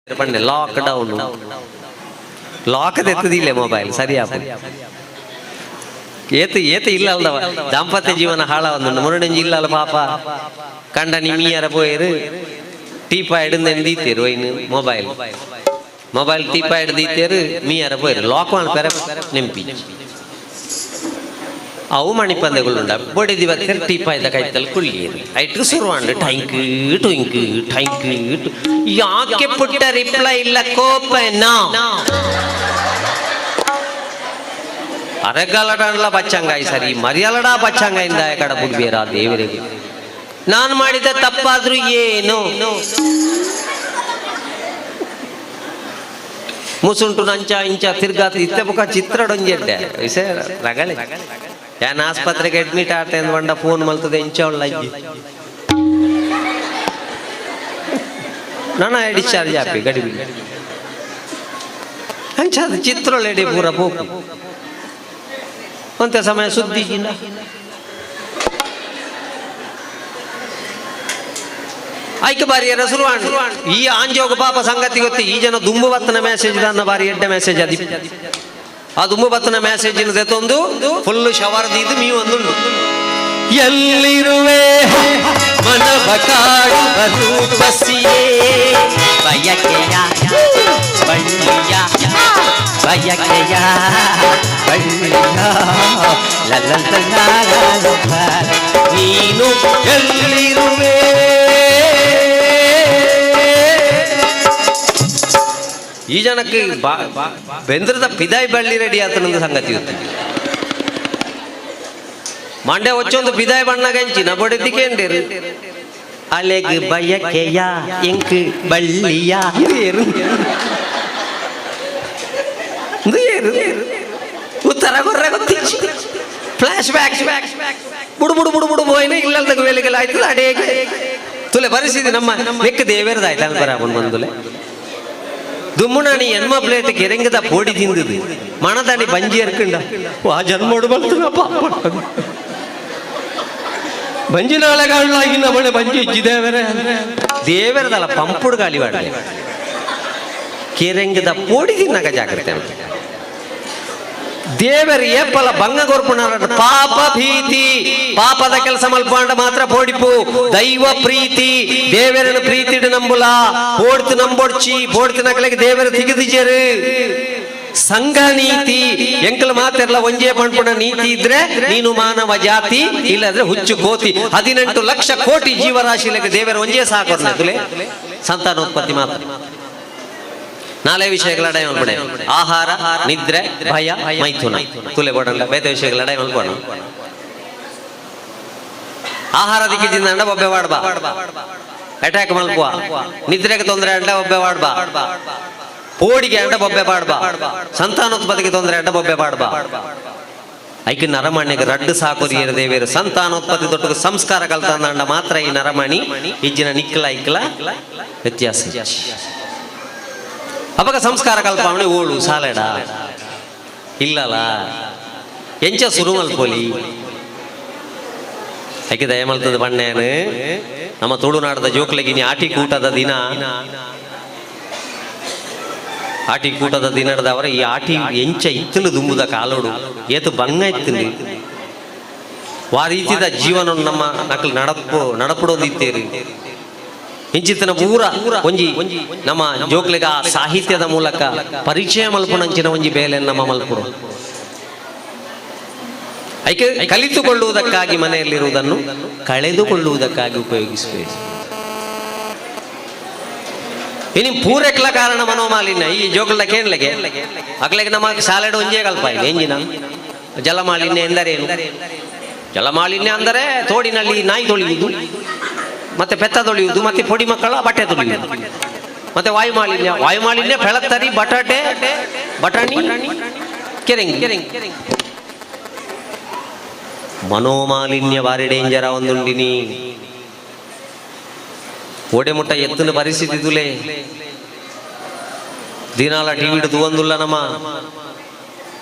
ಪಂಡೆ lock down lock ಎತ್ತದಿಲ್ಲ mobile ಸರಿ app. ಏತ್ ಏತ್ ಇಲ್ಲ ಅಲ್ದವ ದಾಂಪತ್ಯ ಜೀವನ ಹಾಳಾವೊಂದುಂಡು. ಮುರುಡಂಜಿ ಇಲ್ಲಲ್ಲ ಪಾಪ ಕಂಡ ನಿಮಿಯರ ಪೋಯೆರು ಟೀಪಾಯ್ಡ್ ದೀತೇರು ಒಯ್ನು ಮೊಬೈಲ್ ಮೊಬೈಲ್ ಟೀಪಾಯ್ಡ್ ದೀತೇರು ಮೀಯರ ಪೋಯೆರು ಲಾಕ್ ಮಲ್ಪೆರೆ ನೆಂಪಿ ಅವು ಮಣಿಪಂದೆಗಳುಂಡ ಬೊಡೆದಿ ಬತ್ತೆರ್ ಟೀಪಾಯ್ದ ಕೈತಲ್ ಕುಳ್ಳಿಯರು ಐಟ್ ಸುರುವಾಂಡ್ ಟೈಂಕ್ ಟುಂಕ್ ಟೈಂಕ್. ಯಾಕೆ ಪುಟ್ಟ ರಿಪ್ಲೈ ಇಲ್ಲ ಕೋಪನಾ? ಅರೆಗಾಲಡಾಂಡ್ಲ ಬಚ್ಚಂಗಾಯಿ ಸರಿ ಮರಿಯಲಡ ಬಚ್ಚಂಗಾಯಿಂದ ಕಡ ಬುಡ್ಬೇರ ದೇವರಿಗೆ ನಾನು ಮಾಡಿದ ತಪ್ಪಾದ್ರೂ ಏನು ಮುಸುಂಟು ನಂಚ ಇಂಚ ತಿರ್ಗಾತ ಇತ್ತೆ ಬುಕ್ಕ ಚಿತ್ರಡೊಂಜೆಡ್ಡೆ ವಿಷಯ ರಗಳೆ. ಯಾನ್ ಆಸ್ಪತ್ರೆಗೆ ಅಡ್ಮಿಟ್ ಆತ ಬಂಡ ಫೋನ್ ಮಲ್ತದೆ ಇಂಚ ಉಳ್ಳ ನನ್ನ ಡಿಸ್ಚಾರ್ಜ್ ಆಪಿ ಗಡಿಬಿಡಿ ಅಂಚ ಅದು ಚಿತ್ರೊಳೆಡೆ ಪೂರ ಪೋಪು ಒಂತೆ ಸಮಯ ಸುದ್ದಿ ಐಕೆ ಬಾರಿಯರ ಶುರುವಾಂಡ್ ಈ ಆಂಜೋಗ ಪಾಪ ಸಂಗತಿ ಗೊತ್ತಿ ಈ ಜನ ದುಂಬು ಬತ್ತನ ಮೆಸೇಜ್ ದಾನ್ನ ಬಾರಿ ಎಡ್ಡೆ ಮೆಸೇಜ್ ಅದಿ ಆ ದುಂಬು ಬತ್ತನ ಮೆಸೇಜ್ ತೆತ್ತೊಂದು ಫುಲ್ ಶವರ್ ದೀದು ಮೀ ಒಂದುಂಡು. ಎಲ್ಲಿರುವೆ ಮನವ ಕಾಡುವ ರೂಪಸಿಯೇ ಬಯಕೆಯ ಬಳ್ಳಿಯ ಬಯಕೆಯ ಬಳ್ಳಿಯ ಲಲಲಲಲಲ. ನೀನು ಎಲ್ಲಿರುವೆ? ಈ ಜನಕ್ಕೆ ಬೆಂದ್ರದ ಪಿದಾಯಿ ಬಳ್ಳಿ ರೆಡಿ ಆತನೊಂದು ಸಂಗತಿ ಇತ್ತು. ಮಂಡ್ಯ ಒಚ್ಚೊಂದು ಪಿದಾಯಿ ಬಣ್ಣ ಗಂಚಿ ನಬೊಡೆದಿ ಕೇಂಡಿರು ಅಲೆಗ್ ಬಯಕೆಯ ಎಂಕ್ ಬಳ್ಳಿಯ ಏರು ಏರು ಉತ್ತರ ಗೊರ್ರ ಗೊತ್ತಿಚ್ಚಿ ಫ್ಲಾಶ್ ಬ್ಯಾಕ್ ಬುಡು ಬುಡು ಬುಡು ಬುಡು ಬೋಯ್ನ ಇಲ್ಲಲ್ದ ವೇಳೆಗೆಲ್ಲ ಆಯ್ತದ ಅಡೇಗೆ ತುಲೆ ಪರಿಸ್ಥಿತಿ ನಮ್ಮ ನೆಕ್ ದೇವೇರ್ದ ಆಯ್ತು ಅನ್ಬರ ಬಂದುಲೆ ದುಮ್ಮುನಾಣಿ ಎನ್ಮ ಪ್ಲೇಟ್ ಕೆರೆಂಗದ ಪೋಡಿ ತಿಂದದು ಮಣದಾಣಿ ಬಂಜಿ ಎರ್ಕಂಡ ವಾ ಜನ್ಮೋಡು ಬರ್ತನ ಪಾಪ ಬಂಜಿ ನಾಳೆ ಕಾಣ್ಲಾಗಿನ ಬಳೆ ಬಂಜಿ ಇಜ್ಜಿ ದೇವರೇ ದೇವರದಲ್ಲ ಪಂಪುಡು ಗಾಳಿ ವಾಡಲೆ ಕೆರೆಂಗದ ಪೋಡಿ ತಿನ್ನಾಗ ಜಾಗ್ರತೆ ಅಂತ. ದೇವರು ಏಪಲ ಬಂಗ ಕೊರ್ಪುಣ ಪಾಪ ಭೀತಿ ಪಾಪದ ಕೆಲಸ ಮಲ್ಪಾಂಡ ಮಾತ್ರ ಪೋಡಿಪು ದೈವ ಪ್ರೀತಿ ದೇವರನ ಪ್ರೀತಿಡು ನಂಬುಲ ಪೋಡ್ತು ನಂಬೊಡ್ಚಿ ಪೋಡ್ತು ನಕಲಿಗೆ ದೇವರ ತಿಗಿದಿಜರು ಸಂಘ ನೀತಿ ಎಂಕಲ್ ಮಾತೆರ್ಲ ಒಂಜೇ ಪಣ್ಪುಣ ನೀತಿ ಇದ್ರೆ ನೀನು ಮಾನವ ಜಾತಿ ಇಲ್ಲದ್ರೆ ಹುಚ್ಚು ಕೋತಿ. 18 ಲಕ್ಷ ಕೋಟಿ ಜೀವರಾಶಿಲೆಗೆ ದೇವರ ಒಂಜೇ ಸಾಕೋರ್ನ ತುಲೆ ಸಂತಾನೋತ್ಪತ್ತಿ ಮಾತ್ರ. ನಾಳೆ ವಿಷಯಗಳ ಮಲ್ಪಡೆ ಆಹಾರ ನಿದ್ರೆ ಭಯ ಮೈಥುನ ತುಲೆ ಬೋಡಂಡ ಬೇತೆ ವಿಷಯಗಳ ಮಲ್ಪಣ. ಆಹಾರ ದಿಕ್ಕಿಜಿಂದ ಒಬ್ಬೆ ವಾಡ್ಬಾ ಅಟ್ಯಾಕ್ ಮಲ್ಪುವ ನಿದ್ರೆಗೆ ತೊಂದರೆ ಅಂಡ ಒಬ್ಬೆ ವಾಡ್ಬಾ ಪೋಡಿಗೆ ಅಂಡ ಬೊಬ್ಬೆ ಪಾಡ್ಬಾ ಸಂತಾನೋತ್ಪತ್ತಿಗೆ ತೊಂದರೆ ಅಂಡ ಬೊಬ್ಬೆ ಪಾಡ್ಬಾ. ಐಕ್ ನರಮಣ್ಯಗೆ ರಡ್ಡು ಸಾಕೋರಿಯರ ದೇವೇರು ಸಂತಾನೋತ್ಪತ್ತಿ ದೊಡ್ಡ ಸಂಸ್ಕಾರ ಕಲ್ತಂದ ಮಾತ್ರ ಈ ನರಮಣಿ ಇಜ್ಜಿನ ನಿಕ್ಕಲ ಐಕ್ಲ ವ್ಯತ್ಯಾಸ. ಅವಾಗ ಸಂಸ್ಕಾರ ಕಲ್ಪಾವಣೆ ಓಳು ಸಾಲೆಡ ಇಲ್ಲಲ್ಲ ಎಂಚ ಸುರು ಮಲ್ಪೊಲಿ ಐಕೆ ದಯಮಲ್ತದ ಬಣ್ಣೇನು ನಮ್ಮ ತುಳುನಾಡದ ಜೋಕ್ಲೆಗಿನಿ ಆಟಿ ಕೂಟದ ದಿನ ಆಟಿ ಕೂಟದ ದಿನದವರ ಈ ಆಟಿ ಎಂಚ ಇತ್ತಲು ದುಂಬುದ ಕಾಲೋಡು ಏತು ಬಂಗ ಇತ್ತಲು ವಾ ರೀತಿದ ಜೀವನ ನಮ್ಮ ನಕಲು ನಡಪು ನಡಪಡೋದು ಇತ್ತೇರಿ ಇಂಚಿತ್ತಿನ ಪೂರ ಒಂಜಿ ನಮ್ಮ ಜೋಕ್ಲೆಗ ಆ ಸಾಹಿತ್ಯದ ಮೂಲಕ ಪರಿಚಯ ಮಲ್ಪುನಂಚಿನ ಒಂಜಿ ಬೇಲೆ ನಮ್ಮ ಮಲ್ಪುಡು. ಐಕೆ ಕಲಿತುಕೊಳ್ಳುವುದಕ್ಕಾಗಿ ಮನೆಯಲ್ಲಿರುವುದನ್ನು ಕಳೆದುಕೊಳ್ಳುವುದಕ್ಕಾಗಿ ಉಪಯೋಗಿಸಬೇಕು. ಇನಿ ಪೂರೆಕ್ಲ ಕಾರಣ ಮನೋಮಾಲಿನ್ಯ ಈ ಜೋಕುಲ್ದ ಕೇಂದ್ಲೆಗೆ ಅಕ್ಲೆಗೆ ನಮ್ಮ ಶಾಲೆಡ್ ಒಂಜೇ ಕಲ್ಪ ಇದೆ ಎಂಜಿನ ಜಲಮಾಲಿನ್ಯ ಎಂದರೇನು? ಜಲಮಾಲಿನ್ಯ ಅಂದರೆ ತೋಡಿನಲ್ಲಿ ನಾಯಿ ತೊಳೆಯುವುದು ಮತ್ತೆ ಪೆತ್ತ ತೊಳೆಯುವುದು ಮತ್ತೆ ಪೊಡಿ ಮಕ್ಕಳ ಬಟ್ಟೆ ತೊಳೆಯುವುದು ಮತ್ತೆ ವಾಯುಮಾಲಿನ್ಯ ವಾಯುಮಾಲಿನ್ಯ ಪೆಳತ್ತರಿ ಬಟಾಟೆ ಬಟಾಣಿ ಕೆರೆಂಗಿ. ಮನೋಮಾಲಿನ್ಯ ಬಾರಿ ಡೇಂಜರ್ ಒಂದುಂಡಿನಿ ಓಡೆ ಮುಟ್ಟ ಎತ್ತಿನ ಪರಿಸ್ಥಿತಿ ತುಲೆ ದಿನಾಲ ಟಿವಿಡ್ ತೂವೊಂದುಲ್ಲ ನಮ್ಮ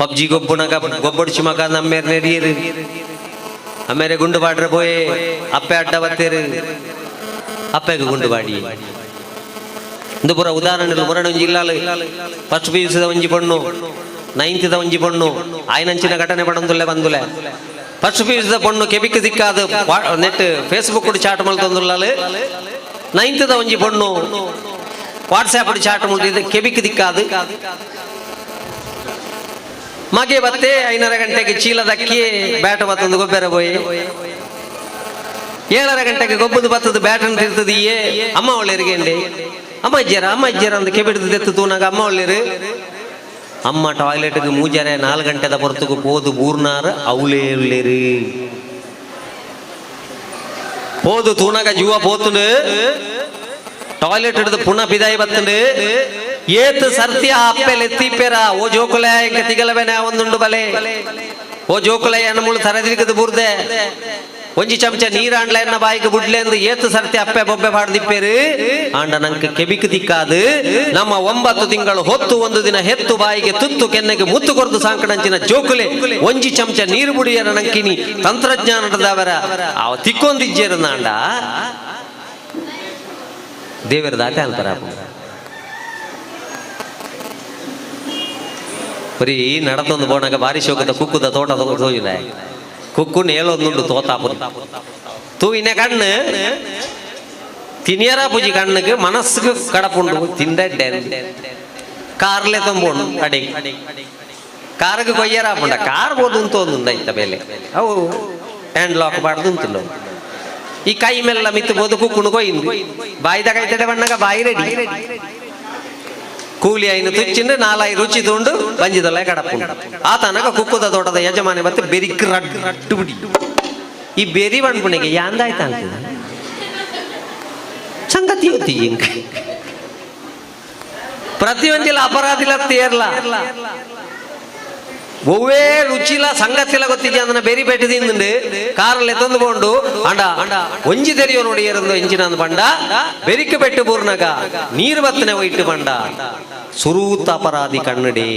ಪಬ್ಜಿ ಗೊಬ್ಬುನಗ ಗೊಬ್ಬೊಡ್ಚಿ ಮಗ ನಮ್ಮೇರ್ ನೆರಿಯರು ಅಮ್ಮೇರೆ ಗುಂಡು ಬಾಡ್ರೆ ಪೋಯೆ ಅಪ್ಪೆ ಅಡ್ಡ ಬತ್ತೇರು ಅಪ್ಪೆಗೆ ಗುಂಡು ಬಾಡಿ. ಇಂದು ಪೂರ ಉದಾಹರಣೆ ಮುರಣ ಒಂಜಿ ಇಲ್ಲಾಲು ಫಸ್ಟ್ ಪಿ ಯು ಸಿದ ಒಂಜಿ ಪಣ್ಣು ನೈನ್ತ್ದ ಒಂಜಿ ಪಣ್ಣು ಆಯ್ನಂಚಿನ ಘಟನೆ ಪಡೊಂದುಲ್ಲೆ ಬಂದುಲೆ ಫಸ್ಟ್ ಪಿ ಯು ಸಿದ ಪಣ್ಣು ಕೆಬಿಕ್ ದಿಕ್ಕಾದ ನೆಟ್ ಫೇಸ್ಬುಕ್ ಚಾಟ್ ಮಲ್ತೊಂದುಲ್ಲಾಲು ನೈನ್ತ್ದ ಒಂಜಿ ಪಣ್ಣು ವಾಟ್ಸ್ಆಪ್ ಚಾಟ್ ಮಲ್ತಿದ್ದು ಕೆಬಿಕ್ ದಿಕ್ಕಾದು ಮಗೆ ಬತ್ತೆ 5:30 ಗಂಟೆಗೆ ಚೀಲದಕ್ಕಿ ಬ್ಯಾಟ ಬತ್ತೊಂದು ಗೊಬ್ಬರ ಪೋಯಿ 7:30 ಗಂಟೆಗೆ ಗೊಬ್ಬದು ಬತ್ತದ ಬ್ಯಾಟನ್ ತಿರ್ತದ ಏ ಅಮ್ಮ ಒಳ್ಳೆರಿಗೆ ಅಮ್ಮ ಇಜ್ಜಾರ ಅಮ್ಮ ಇಜ್ಜಾರ ಅಂದ್ ಕೆಬಿಡ್ದು ದೆತ್ತು ತೂನಾಗ ಅಮ್ಮ ಒಳ್ಳೆರು ಅಮ್ಮ ಟಾಯ್ಲೆಟ್ಗೆ ಮೂಜಾರೆ 4 ಗಂಟೆದ ಹೊರತುಗು ಪೋದು ಬೂರ್ನಾರ ಅವಳೇ ಉಳ್ಳೇರು ಪೋದು ತೂನಾಗ ಜೀವ ಪೋತುಂಡು ಟಾಯ್ಲೆಟ್ ಹಿಡಿದು ಪುನಃ ಬಿದಾಯಿ ಬತ್ತುಂಡು ಏತ್ ಸರ್ತಿ ಆ ಅಪ್ಪೆಲ್ ಎತ್ತಿಪ್ಪೇರ ಓ ಜೋಕುಲೆ ಇಂಕ ತಿಗಲಬೇನೆ ಒಂದುಂಡು ಬಲೆ ಓ ಜೋಕುಲೆ ಎನ್ನ ಮುಳು ತರದಿರಿಕದ ಬೂರ್ದೆ ಒಂಜಿ ಚಮಚ ನೀರಾಂಡ್ಲ ಎನ್ನ ಬಾಯಿಗೆ ಬುಡ್ಲೆ ಎಂದು ಏತು ಸರ್ತಿ ಅಪ್ಪೆ ಬೊಬ್ಬೆ ಪಾಡ್ದಿಪ್ಪೇರು ಆಂಡ ನಂಗೆ ಕೆಬಿಕ್ ದಿಕ್ಕಾದು ನಮ್ಮ 9 ತಿಂಗಳು ಹೊತ್ತು ಒಂದು ದಿನ ಹೆತ್ತು ಬಾಯಿಗೆ ತುತ್ತು ಕೆನ್ನೆಗೆ ಮುತ್ತು ಕೊರ್ದು ಸಾಂಕಡಂಚಿನ ಜೋಕುಲೆ ಒಂಜಿ ಚಮಚ ನೀರು ಬುಡಿಯರ ನಂಕಿನಿ ತಂತ್ರಜ್ಞಾನದವರ ಅವ ತಿಕ್ಕೊಂದಿಜ್ಜೇರು ನಾಂಡ ದೇವರ ದಾತೆ ಅಲ್ಪರ ಬರೀ ನಡತೊಂದು ಬೋಣಗ ಬಾರಿ ಶೋಕದ ಕುಕ್ಕುದ ತೋಟ ತೋಜಿದೆ ಕುಕ್ಕು ನೇಲೊಂದುಂಡು ತೋತಾಪುರಿ ತೂವಿನ ಕಣ್ಣು ತಿನಿಯರ ಪೂಜಿ ಕಣ್ಣುಗೆ ಮನಸ್ಸುಗೆ ಕಡಪುಂಡು ತಿಂದ ಕಾರ್ಲೆ ತುಂಬೋಣು ಅಡಿ ಕಾರಿಗೆ ಕೊಯ್ಯರ ಪುಂಡ ಕಾರ್ ಬೋದು ಅಂತ ಒಂದುಂಡು ಐತ ಮೇಲೆ ಅವು ಹ್ಯಾಂಡ್ ಲಾಕ್ ಬಾರ್ದು ಉಂಟು ಈ ಕೈ ಮೆಲ್ಲ ಮಿತ್ತು ಬೋದು ಕುಕ್ಕುನು ಕೊಯ್ಯಿಂದು ಬಾಯಿದ ಕೈತಡೆ ಬಣ್ಣಗ ಬಾಯಿ ರೆಡಿ ಕೂಲಿ ಐನು ತುಚ್ಚಿಂಡು ನಾಲಾಯಿ ರುಚಿ ತುಂಡು ಬಂಜಿದಲ್ಲ ಕಡಪುಂಡು ಆತನಕ ಕುಕ್ಕುದ ತೋಟದ ಯಜಮಾನಿ ಮತ್ತೆ ಬೆರಿಕ್ ರಡ್ಡು ಬಿಡಿ ಈ ಬೆರಿ ಬಣ್ಪುಣಿಗೆ ಯಾಂದಾಯ್ತ ಅಂತದ ಸಂಗತಿ ಹೊತ್ತಿ ಇಂಕ ಪ್ರತಿಯೊಂದಿಲ್ಲ ಅಪರಾಧಿಲ ತೇರ್ಲ ಒವ್ವೇ ರುಚಿಲ ಸಂಗತಿಲ ಗೊತ್ತಿದ್ಯ ಅದನ್ನ ಬೆರಿ ಪೆಟ್ಟಿದಿಂದು ಕಾರಲ್ಲಿ ಎತ್ತೊಂದು ಬೋಂಡು ಅಂಡ ಒಂಜಿ ತೆರಿಯೋ ನೋಡಿ ಏರಂದು ಎಂಚಿನ ಬಂಡ ಬೆರಿಕೆ ಪೆಟ್ಟು ಬೂರ್ನಗ ನೀರು ಬತ್ತನೆ ಒಯ್ಟು ಬಂಡ ಸುರೂತ ಅಪರಾಧಿ ಕಣ್ಣಡಿ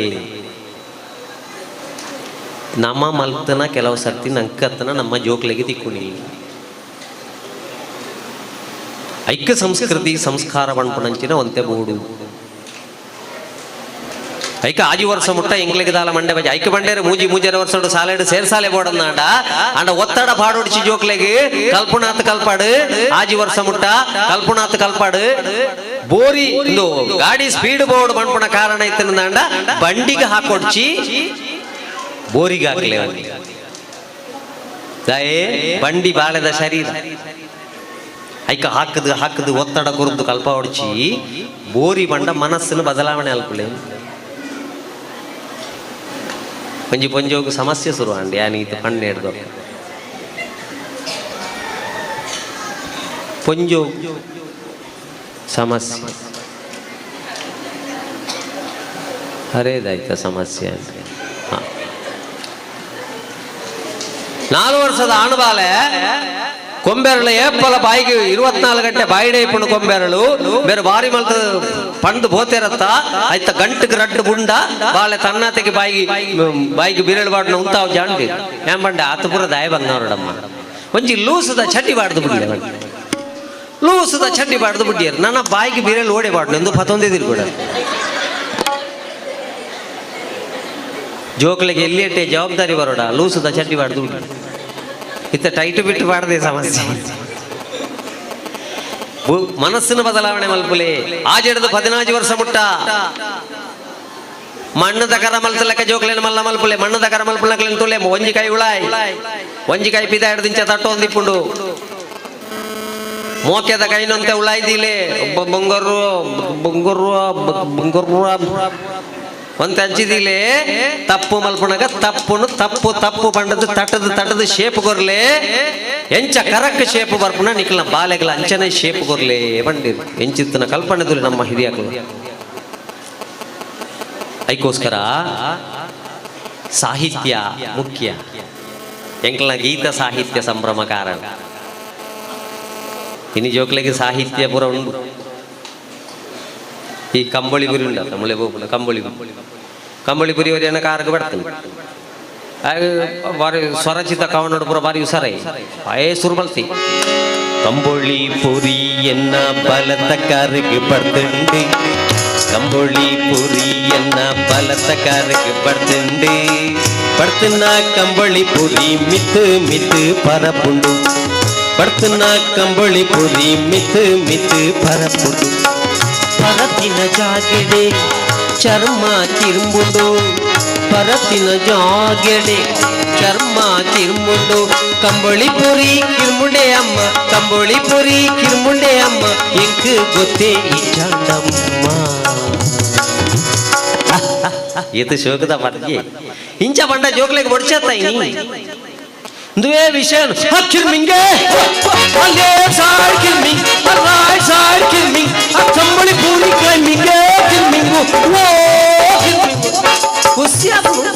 ನಮ್ಮ ಮಲ್ತನ ಕೆಲವು ಸರ್ತಿ ನಂಕತ್ತನ ನಮ್ಮ ಜೋಕ್ಲೆಗೆ ತಿಕ್ಕುನಿ ಐಕ್ಯ ಸಂಸ್ಕೃತಿ ಸಂಸ್ಕಾರ ಪಣ್ಪುಣಂಚಿನ ಒಂತೆ ಬೋಡು ಐಕ ಆಜಿ ವರ್ಷ ಮುಟ್ಟ ಎಂಗ್ಲಿಗೆ ದಾಲ ಮಂಡೆ ಬಜೆ ಐಕ ಬಂಡೇರು ಮೂಜಿ ಮೂಜರ ವರ್ಷ ಸಾಲೆಡು ಸೇರ್ಸಾಲೆ ಬೋಡನ್ನಾಂಡ ಅಂಡ ಒತ್ತಡ ಪಾಡೋಡಿಸಿ ಜೋಕ್ಲೆಗೆ ಕಲ್ಪನಾಥ್ ಕಲ್ಪಾಡು ಆಜಿ ವರ್ಷ ಮುಟ್ಟ ಕಲ್ಪನಾಥ್ ಕಲ್ಪಾಡು ಬೋರಿ ಇಂದು ಗಾಡಿ ಸ್ಪೀಡ್ ಬೋರ್ಡ್ ಬಂಡ್ಪುಣ ಕಾರಣ ಇತ್ತಂಡ ಬಂಡಿಗೆ ಹಾಕೊಡ್ಚಿ ಬೋರಿಗೆ ಹಾಕ್ಲೆ ದಾಯೇ ಬಂಡಿ ಬಾಳೆದ ಶರೀರ ಐಕ ಹಾಕದು ಹಾಕದು ಒತ್ತಡ ಕುರಿತು ಕಲ್ಪ ಹೊಡ್ಚಿ ಬೋರಿ ಬಂಡ ಮನಸ್ಸನ್ನು ಬದಲಾವಣೆ ಅಲ್ಪಲೆ ಒಂಜಿ ಪೊಂಜೋಗು ಸಮಸ್ಯೆ ಶುರು ಅಂಡಿ ಯಾನೀತ ಪಣ್ಣೆ ಹಿಡ್ದು ಪೊಂಜೋ ಸಮಸ್ಯೆ ಅರೇದಾಯ್ತ ಸಮಸ್ಯೆ ಅಂದ್ರೆ 4 ವರ್ಷದ ಆಣುಬಾಲೆ ಕೊಂಬೆರಳು ಏಪಲ ಬಾಯಿಗೆ 24 ಗಂಟೆ ಬಾಯಿಡೆ ಇಪ್ಪುಂಡು ಕೊಂಬೆರಳು ಬೇರೆ ಬಾರಿ ಮಲ್ತ ಪಂಡು ಬೋತೆರತ್ತ ಆಯ್ತ ಗಂಟು ರಡ್ಡು ಬುಂಡ ಬಾಳೆ ತನ್ನತೆಗೆ ಬಾಯಿಗೆ ಬಾಯಿಗೆ ಬಿರಳು ಬಾಡ್ನ ಉಂತಾವ್ ಜಾಂಡಿ ಏನ್ ಬಂಡೆ ಆತಪುರ ದಾಯ ಬಂದವರಡಮ್ಮ ಒಂಜಿ ಲೂಸದ ಚಡ್ಡಿ ಬಾಡ್ದು ಬಿಡ್ಲೆ ಲೂಸದ ಚಡ್ಡಿ ಬಾಡ್ದು ಬಿಡ್ಡಿಯರು ನನ್ನ ಬಾಯಿಗೆ ಬಿರಳು ಓಡೆ ಬಾಡ್ನು ಎಂದು ಪತೊಂದಿದ್ರು ಕೂಡ ಜೋಕ್ಲಿಗೆ ಎಲ್ಲಿ ಇಟ್ಟೆ ಜವಾಬ್ದಾರಿ ಬರೋಡ ಲೂಸದ ಚಡ್ಡಿ ಬಾಡ್ದು ಬಿಡ್ಲಿ ಇತ್ತ ಟೈಟು ಬಿಟ್ಟು ಬಾಡದೆ ಸಮಸ್ಯೆ ಮನಸ್ಸಿನ ಬದಲಾವಣೆ ಮಲ್ಪುಲೆ ಆಜೆಡ್ದು 14 ವರ್ಷ ಮುಟ್ಟ ಮಣ್ಣದ ಕರ ಮಲ್ತಲಕ್ಕ ಜೋಕ್ಲೇನ ಮಲ್ಲ ಮಲ್ಪುಲೆ ಮಣ್ಣದ ಕರ ಮಲ್ಪುಲಕ್ಲೇನ ತುಲೆ ಒಂಜಿ ಕೈ ಉಳಾಯ್ ಒಂಜಿ ಕೈ ಪಿದ ಹಿಡ್ದಿಂಚ ತಟ್ಟೊಂದಿಪ್ಪುಂಡು ಮೋಕ್ಯದ ಕೈನಂತೆ ಉಳಾಯ್ದಿಲೆ ಬೊಂಗರು ಬೊಂಗರು ಬೊಂಗರು ಒಂತ ಹಂಚಿದಿಲೆ ತಪ್ಪು ಮಲ್ಪುಣಗ ತಪ್ಪುನು ತಪ್ಪು ತಪ್ಪು ಪಂಡದು ತಟದು ತಟದು ಶೇಪ್ ಕೊರ್ಲೆ ಎಂಚ ಕರಕ್ ಶೇಪ್ ಬರ್ಪುಣ ನಿಕ್ಲ ಬಾಲೆಗಳ ಅಂಚನೆ ಶೇಪ್ ಕೊರ್ಲೆ ಬಂಡಿರು ಎಂಚಿತ್ತನ ಕಲ್ಪನೆದುಲಿ ನಮ್ಮ ಹಿರಿಯಾಕಲು ಐಕೋಸ್ಕರ ಸಾಹಿತ್ಯ ಮುಖ್ಯ ಎಂಕ್ಲ ಗೀತ ಸಾಹಿತ್ಯ ಸಂಭ್ರಮ ಕಾರಣ ಇನಿ ಜೋಕ್ಲೆಗೆ ಸಾಹಿತ್ಯ ಪೂರ ಉಂಡು ಈ ಕಂಬಳಿ ಪುರಿ ಉಂಡ ತಮಿಳೆ ಬೋಪುನ ಕಂಬಳಿ ಕಂಬಳಿ ಪುರಿ ಅವರೇನ ಕಾರ್ಗೆ ಬರ್ತದೆ ಬಾರಿ ಸ್ವರಚಿತ ಕವನಡು ಪೂರ ಬಾರಿ ಹುಷಾರೈ ಅಯೇ ಸುರು ಬಲ್ತಿ ಕಂಬೊಳಿ ಪುರಿ ಎನ್ನ ಬಲತ ಕಾರಿಗೆ ಬಡ್ದುಂಡು. ಕಂಬೊಳಿ ಪುರಿ ಎನ್ನ ಬಲತ ಕಾರಿಗೆ ಬಡ್ದುಂಡು. ಬಡ್ತನ ಕಂಬಳಿ ಪುರಿ ಮಿತ್ತು ಮಿತ್ತು ಪರಪುಂಡು. ಬಡ್ತನ ಕಂಬಳಿ ಪುರಿ ಮಿತ್ತು ಮಿತ್ತು ಪರಪುಂಡು. ಪರತಿನ ಜಾಗೆಡೆ ಚರ್ಮ ಕಿರುಂಬುಂಡು. ಪರತಿನ ಜಾಗೆಡೆ ಚರ್ಮ ಕಿರುಂಬುಂಡು. ಕಂಬಳಿ ಪುರಿ ಕಿರ್ಮುಂಡೆ ಅಮ್ಮ, ಕಂಬಳಿ ಪುರಿ ಕಿರ್ಮುಂಡೆ ಅಮ್ಮ, ಎಂಕ್ ಗೊತ್ತೇ ಇಚ್ಚಾಂಡಮ್ಮ. ಏತು ಶೋಕದ ಪದಗೆ ಇಂಚ ಪಂಡ ಜೋಕ್ಲೆಗ್ ಬೊಡ್ಚತ್ತ. ಇಂದುವೇ ವಿಷಯ. ಕಿರ್ಮಿಂಗೆ ಲೆಫ್ಟ್ ಸೈಡ್ ಕಿರ್ಮಿಂಗ್, ರೈಟ್ ಸೈಡ್ ಕಿರ್ಮಿಂಗ್, ಕಂಬಳಿ ಪೂರಿ ಕ್ಲೈಂಬಿಂಗ್, ಕಿರ್ಮಿಂಗು ಓ ಕಿರ್ಮಿಂಗು. ಖುಷಿ ಆಪುಂಡು.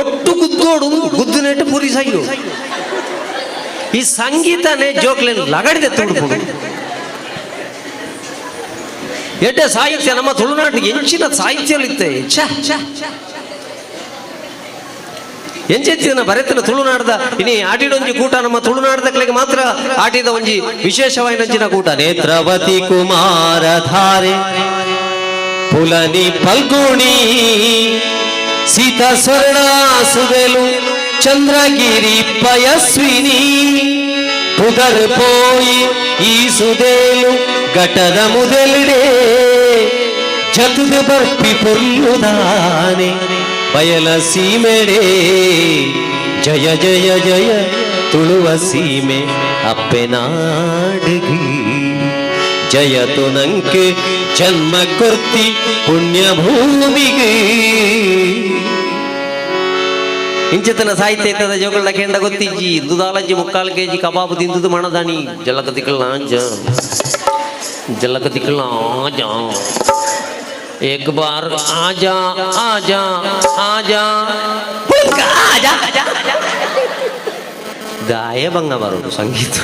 ಒಟ್ಟು ಗುದ್ದೋಡು ಗುದ್ದುನೆಟ್ಟು ಪೂರಿ ಸೈಯು. ಈ ಸಂಗೀತನೇ ಜೋಕ್ಲೆನ್ ಲಗಡಿದೆ ತುಡುಪುಂಡು. ಎಡ್ಡೆ ಸಾಹಿತ್ಯ ನಮ್ಮ ತುಳುನಾಡು ಎಂಚಿನ ಸಾಹಿತ್ಯ. ಛ ಎಂಚೆಂಚಿನ ಬರೆತನ ತುಳುನಾಡದ. ಇನಿ ಆಟಿಡೊಂಜಿ ಕೂಟ, ನಮ್ಮ ತುಳುನಾಡದಕ್ಲೆಗೆ ಮಾತ್ರ ಆಟಿದ ಒಂಜಿ ವಿಶೇಷವಾಯಿನಂಚಿನ ಕೂಟ. ನೇತ್ರಾವತಿ ಕುಮಾರ ಧಾರೆ ಪುಲನಿ ಫಲ್ಗುಣಿ ಸೀತಾ ಸ್ವರ್ಣ ಸುದೆಲು ಚಂದ್ರಗಿರಿ ಪಯಸ್ವಿನಿ ಪುದರ್ ಪೋಯಿ ಈ ಸುದೇಲು ಘಟದ ಮುದಲಿಡೆ ಜತುದು ಬರ್ಪಿ ಪೊರ್ಲುದಾನೆ ಬಯಲ ಸೀಮೆಡೆ. ಜಯ ಜಯ ಜಯ ತುಳುವ ಸೀಮೆ ಅಪ್ಪೆನಾಡುಗಿ. ಜಯ ತುನಂಕೆ ಜನ್ಮ ಕೊರ್ತಿ ಪುಣ್ಯ ಭೂಮಿಗೆ. ಇಂಚಿತನ ಸಾಹಿತ್ಯ ಇತ್ತದ ಜೋಗಳ ಕೆಂಡ ಗೊತ್ತಿಜ್ಜಿ. ದುದಾಲಂಜಿ ಮುಕ್ಕಾಲು ಕೆಜಿ ಕಬಾಬು ತಿಂದುದು ಮಣದಾಣಿ ಜಲಕ ತಿಕ್ಕಳ ಜಲಕ ತಿಕ್ಕಳ. ಆಜಾ, एक बार आजा, आजा, आजा, ಆಜಾ. ದಾಯ ಭಂಗ ಬರೋದು ಸಂಗೀತ.